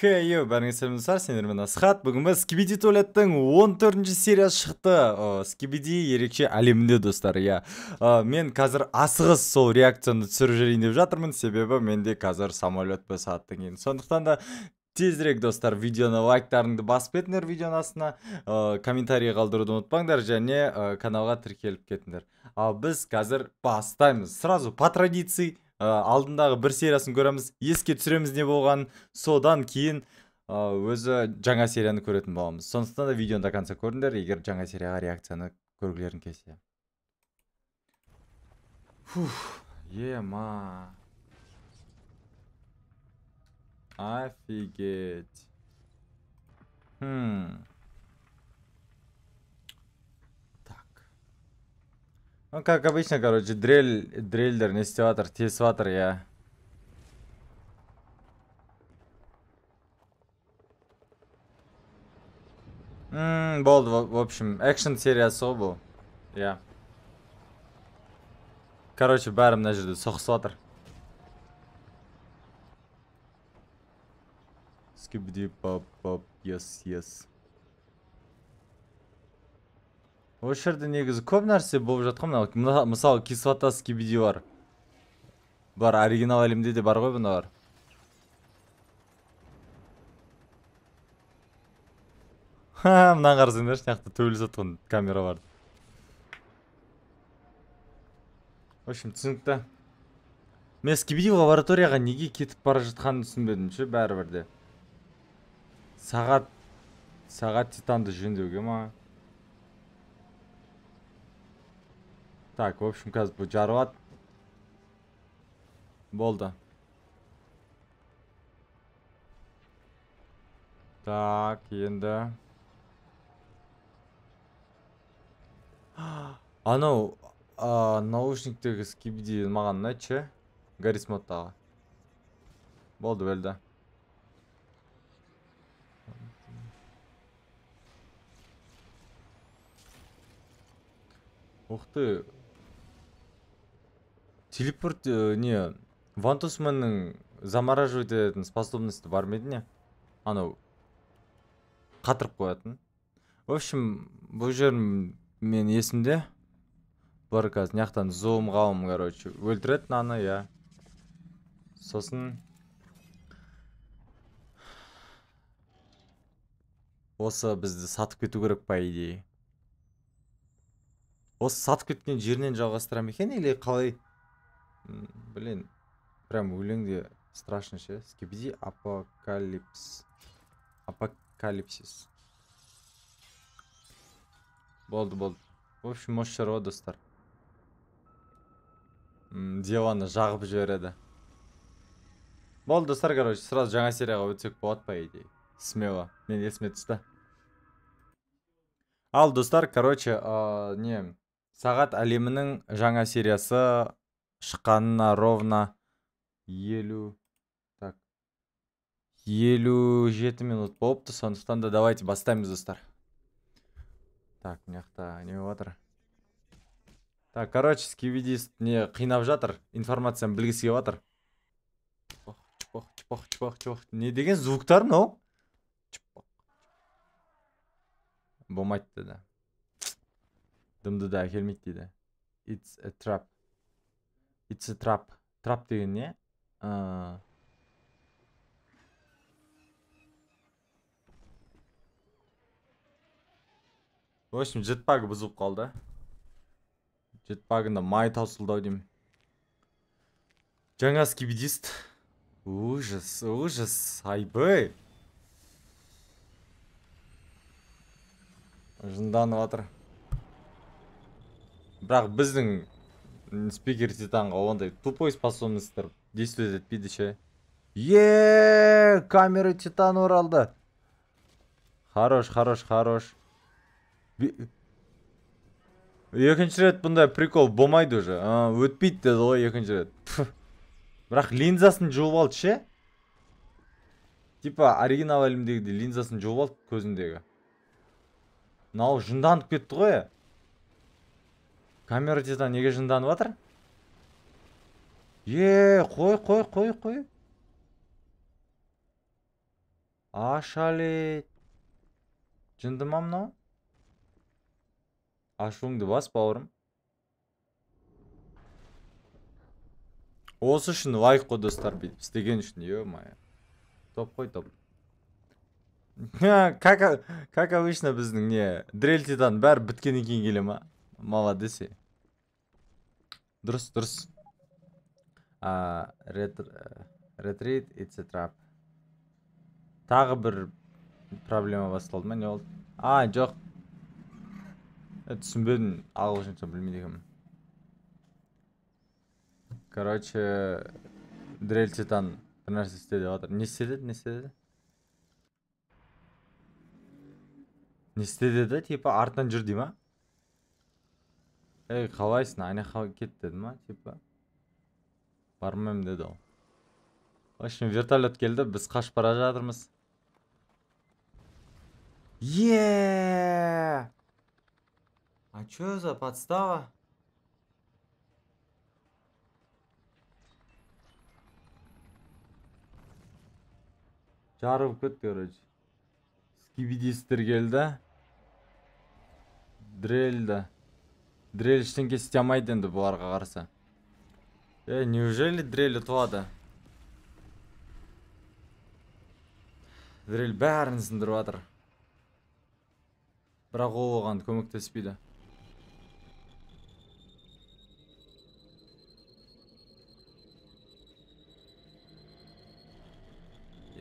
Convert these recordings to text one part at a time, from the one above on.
Хей, бәріңе сәлем достар, сендермен Асхат. Бүгін біз Скибиди Туалеттің 14-ші сериясы шықты. Скибиди ерекше әлемінде, достар, иә. Мен қазір асығыс сол реакцияны түсіріп жіберейін деп жатырмын, себебі менде қазір самолет бір сағаттан кейін. Сондықтан да тезірек, достар, видеоны лайктарыңды басып кетіңдер видеоның астына, комментарий қалдыруды ұмытпаңдар және каналға тіркеліп кетіңдер. Ал біз қазір бастаймыз. Сразу по традиции алдындағы бір сериясын көреміз, еске түсіреміз не болғанын, содан кейін өзі жаңа серияны көретін боламыз. Сондықтан да видеоны до конца көріңдер, егер жаңа серияға реакцияны көргілерің келсе. Фух, ема. Офигеть. Так. Ну, как обычно, короче, дрельдер не істеп жатыр, тесіп жатыр, иә. Болды, в общем, экшн сериясы ғой бұл. Иә. Короче, бәрі мына жерде соғысып жатыр. Скибиди пап пап, yes, yes. Осы жерде негізі көп нәрсе болып жатқан. Мына, мысалы, кислота скибиди бар. Бар, оригинал әлемде де бар ғой бұналар. Ха, мынаны қарасаңдаршы, мына жақта төбелесіп жатқан камера бар. В общем, түсінікті. Мен скибиди лабораторияға неге кетіп бара жатқанын түсінбедім ше, бәрібір де. Сағат титанды жөндеуге ма? Так, в общем, қазір бұл жарылады. Болды. Так, енді. Анау, наушниктегі скибиди маған ұнайды ше? Гаррис Модтағы. Болды, өлді. Ух ты. Телепорт, не, Вантусменнің замораживать ететін способности бар ма еді не? Анау қатырып қоятын. В общем, бұл жер мен есімде. Бар қазір мына жақтан зум ғалым, короче, өлтіреді мынаны, иә. Сосын осы бізді сатып кету керек, по идее. Осы сатып кеткен жерінен жалғастыра ма екен или қалай? Блин, прям өлеңде страшно ше. Скибиди апокалипс. Апокалипсис. Болды, болды. В общем, осы шаруа, достар. Деваны жағып жібереді. Болды, достар, короче, сразу жаңа серияға өтсек болады, по идее. Смело. Мен есіме түсті. Ал, достар, короче, не, сағат әлемінің жаңа сериясы шыққанына ровно 57 минут болыпты, сондықтан да давайте бастаймыз, достар. Так, мына жақта не болып жатыр? Так, короче, скибидист не қинап жатыр, информацияны білгісі келіп жатыр. Чпох, чпох, чпох, чпох, чпох. Не деген звуктар мынау? Чпох. Болмайды деді. Дымды да әкелмейді дейді. It's a trap. It's a trap. Trap деген не? В общем, жетпагы бұзылып қалды. Жетпагында май таусылды ау деймін. Жаңа скибидист. Ужас, ужас. Айбай. Жынданып жатыр. Бірақ біздің спикер титанға ондай тупой способностьтар действовать етпейді ше. Еее, камера титан оралды. Хорош, хорош, хорош. Екінші рет бұндай прикол болмайды уже. Өтпейді деді ғой екінші рет. Бірақ линзасын жуып алды ше. Типа оригинал әлемдегідей линзасын жуып алды көзіндегі. Мынау жынданып кетті ғой. Камера титан неге жынданып жатыр? Е, қой, қой, қой, қой. Ашалет. Жынды ма мынау? Ашуыңды бас, бауырым. Осы үшін лайк қой, достар, бүйтіп істеген үшін, ё-моё. Топ қой, топ. Как обычно біздің не, дрель титан бәрі біткеннен кейін келе ма? Молодец. Дұрыс, дұрыс. Retreat, it's a trap. Тағы бір проблема басталды ма, не болды? А, жоқ. Түсінбедім, ағылшынша білмейді екенмін. Короче, дрель титан бір нәрсе істе деп жатыр. Не істе деді, не істе деді? Не істе деді, типа артынан жүр дей ма? Ей, қалайсың, ана жаққа кет деді ма, типа? Бармаймын деді ол. В общем, вертолет келді, біз қашып бара жатырмыз. Еее! А чё за подстава? Жарылып кетті, короче. Скибидистер келді. Дрельді. Дрель ештеңке істей алмайды енді бұларға қарсы. Неужели дрель ұтылады? Дрель бәрін сындырып жатыр. Бірақ ол оған көмектеспейді.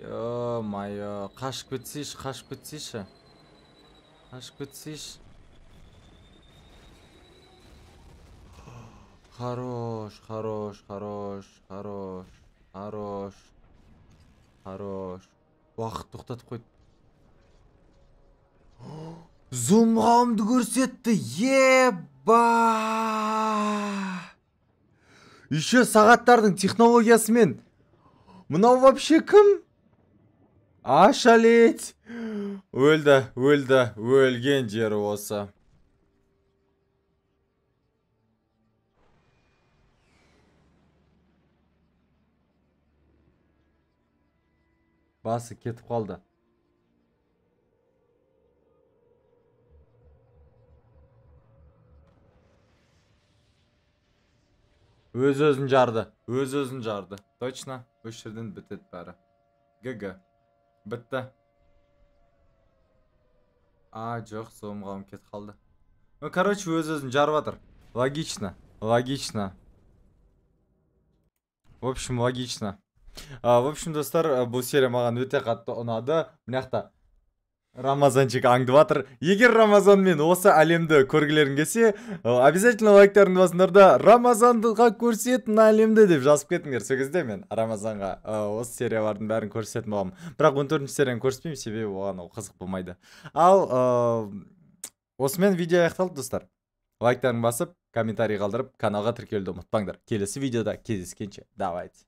Ё-моё, қашып кетсейші, қашып кетсейші. Қашып кетсейші. Хорош, хорош, хорош, хорош, хорош, хорош. Уақыт тоқтатып қойды. Зумғамды көрсетті, еба! Еще сағаттардың технологиясымен. Мынау вообще кім? Ашалеть! Өлді, өлді, өлген жері осы. Басы кетіп қалды. Өз-өзін жарды, өз-өзін жарды. Точно, осы жерден бітеді бәрі. ГГ. Бітті. А, жоқ, соғым кетіп қалды. Ну, короче, өз-өзін жарып жатыр. Логично, логично. В общем, логично. В общем, достар, бұл серия маған өте қатты ұнады. Мына жақта Рамазанчик аңдып жатыр. Егер Рамазан мен осы әлемді көргілерің келсе, обязательно лайктарыңды басыңдар да Рамазанға көрсет мына әлемді деп жазып кетіңдер. Сол кезде мен Рамазанға осы сериялардың бәрін көрсететін боламын. Бірақ 14-ші серияны көрсетпеймін, себебі оған ол қызық болмайды. Ал осымен видео аяқталды, достар. Лайктарыңды басып, комментарий қалдырып, каналға тіркелуді ұмытпаңдар. Келесі видеода кездескенше. Давайте.